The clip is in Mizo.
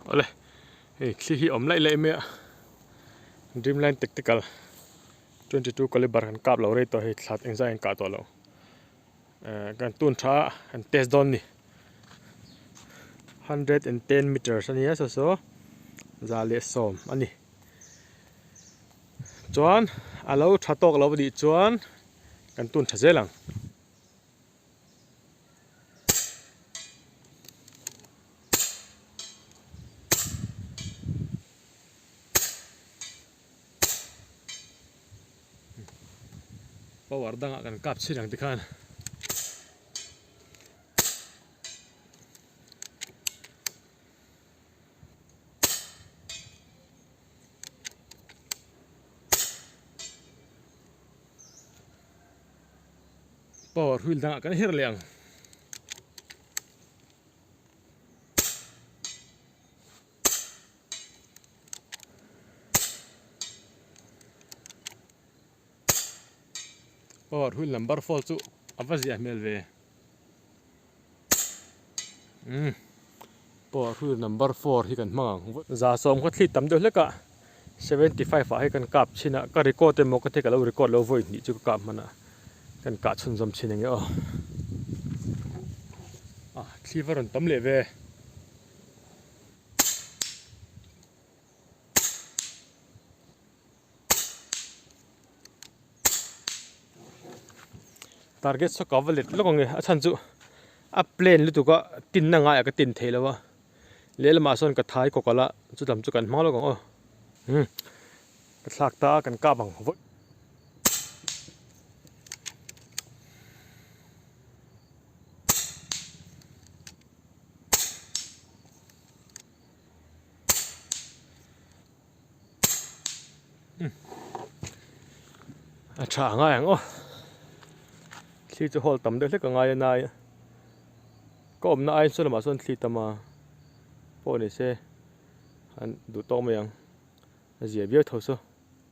Awle hei thli hi awm laih laih mai a Dreamline Tactical 22 caliber kan kap lo rei tawh hei thla engzah in kah tawh lo eh kan tun tha a kan test dawn ni 110 meters a nia saw saw 110 a ni chuan a lo tha tawk lo a nih chuan kan tun tha zel ang. Power dangah kan kap chhin ang tikhan. Power wheel dangah kan her leh ang. Power wheel number 4 chu a va ziah hmel ve. Umm power wheel number 4 hi kan hmang ang. Za sawm kha thli tam deuh hlek a 75 ah hei kan kap chhin a ka record emaw ka thei ka lo record lo vawi hnih chu ka kap hman a kan kah chhunzawm chhin enge aw. Ah thli va rawn tam leh ve. Target saw ka va let lawk ang e a chhan chu a plane lutuk a tin na ngaiah ka tin thei lo a lehlamah sawn ka thai kawk alh a chutam chu kan hmang lawk ang aw umm ka thlak ta a kan kap ang vawi. A tha ngai ang aw thli chu hawl tam deuh hlek a ngai a nai a ka awmna aiin saw lamah sawn thli tam a pawh ni se an duh tawk mai ang a zia viau tho saw.